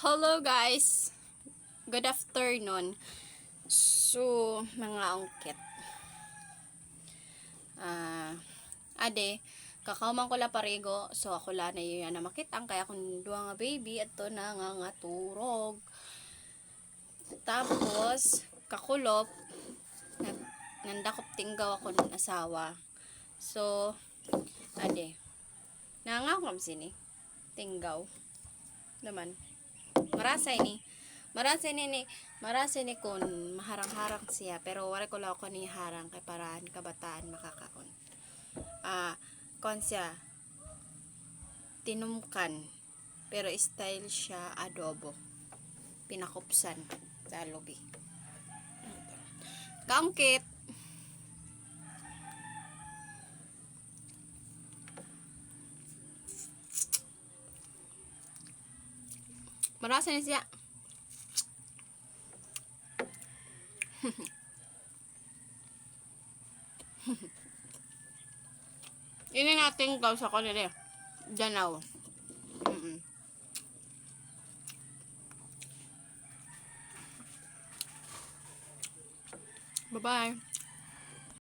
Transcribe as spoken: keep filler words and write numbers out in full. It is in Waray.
Hello guys! Good afternoon. So, mga ungkit. Ah, ade, kakahuman ko la parigo. So, ako la na iya na makit-an kay akon duha nga baby adto na nga, nga turog. Tapos, kakulop, nag-, nandakop tinggaw akon asawa. So, ade. Nangaw kam sini. Tinggaw. Naman. Marasa ini. Marasa ini, ni, marasa ini kun maharang-harang siya. Pero waray ko la ako ni harang kay para an kabataan makakaon. Ah, kuan siya. Tinumkan. Pero style siya adobo. Pinakupsan sa lubi. Kaungkit. Marasa ni siya. Ini na tinggaw sa kanila. Danaw. Mm-mm. Bye-bye.